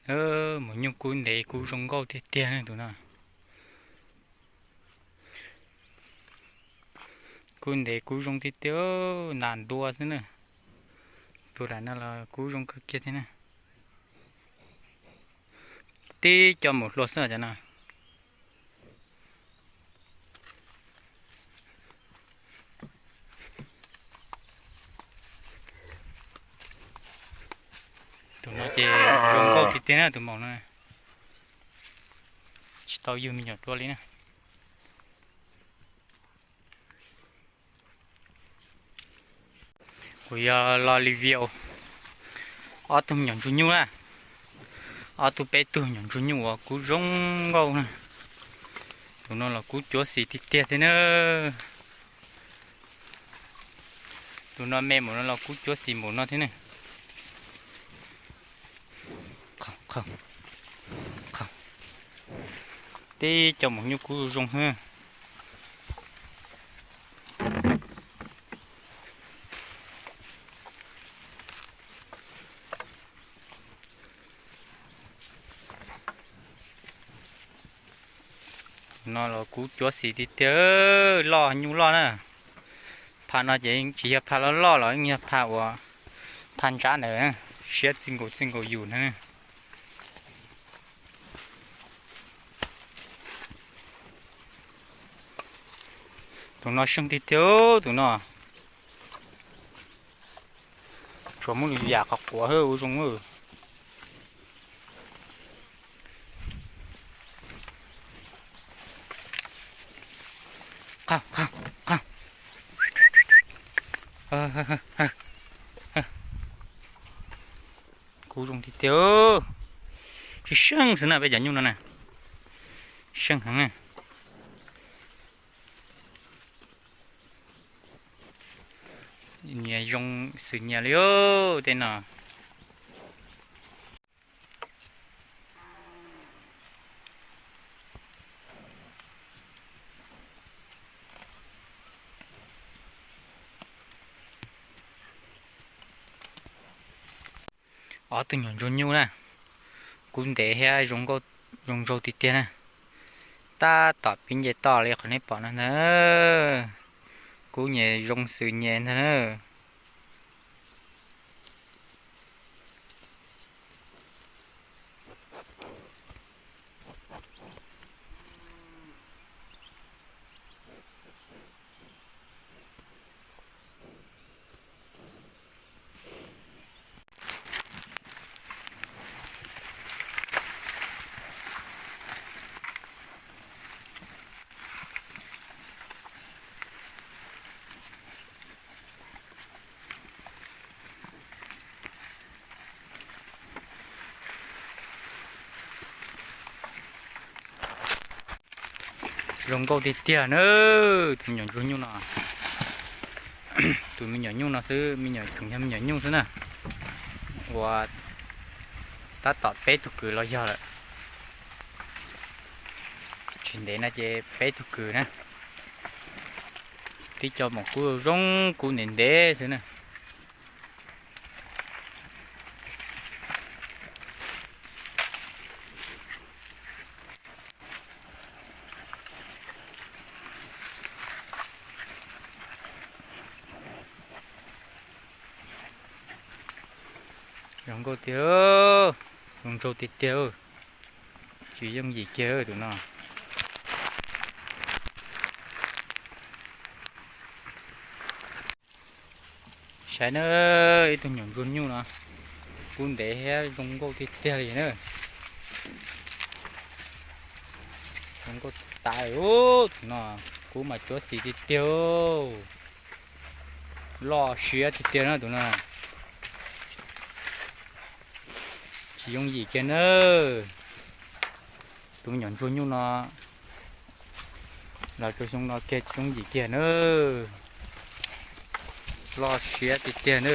Maum nyuj kub ntev kub zoo nkauj tiag tiag na tus no. Kub ntev kub zoo tiag tiag, ntas ntua xwb na. Tus daim no los kub zoo kawg kiag thiab na. Tib co maum hluas xwb cov no. Tus no ces zoo nkauj tiag tiag na tus maum no. Tsis tau yug me nyuam dua li na. Kuv yog los review ob tug me nyuam ntsuag nyuj na. Ob tug peb tug me nyuam ntsuag nyuj uas kub zoo nkauj na. Tus no los kub cuav xis tiag tiag thiab na. Tus no me npaum no los kub cuav xis npaum no thiab ne. Tib co maum nyuj kub zoo zoo xwb. No los kub cuav xis tiag tiag, loj nyuj loj na. Pha no ces tsis yog pha loj loj los yog pha uas pha ntsab ntawd, siab txij nkaus txij nkaus yus ntag. Tus no seej tiag tiag tus no. Tsuas muab lwm yam qhov quav ua zoo. Kub zoo tiag tiag. Tsis seej xwb na peb cov nyuj no na. Seej heev na. Nyias zoo xwm nyias li tej no. Ob tug nyuam ntsuag nyuj na, kub ntev thiab zoo nkaug zoo nraug tiag tiag na. Tab tom pib nce toj li qhov nej pom no ntag. Kub nyias zoo xwm nyias ntag na. Zoo nkauj tiag tiag na. Tus me nyuam ntsuag nyuj no, tus me nyuam nyuj no xwb, me nyuam tseem yog me nyuam nyuj xwb na. Uas tab tom peb tug kws los yog lawm. Tsis ntev no ces peb tug kws na. Tib co maum kub zoo, kub ntev ntev xwb na. Zoo nkauj tiag, zoo nraug tiag tiag. Tsis yooj yim kiag tus no. Saib na, ib tug nyuam ntsuag nyuj no, kub ntev thiab zoo nkauj tiag tiag li na. Zoo nkauj tas, tus no kub mas cuav xim tiag tiag. Loj siab tiag tiag na tus no. Tsis yooj yim kiag na. Tus me nyuam ntsuag nyuj no los rau xyoo no kiag tsis yooj yim kiag na. Loj siab tiag tiag na.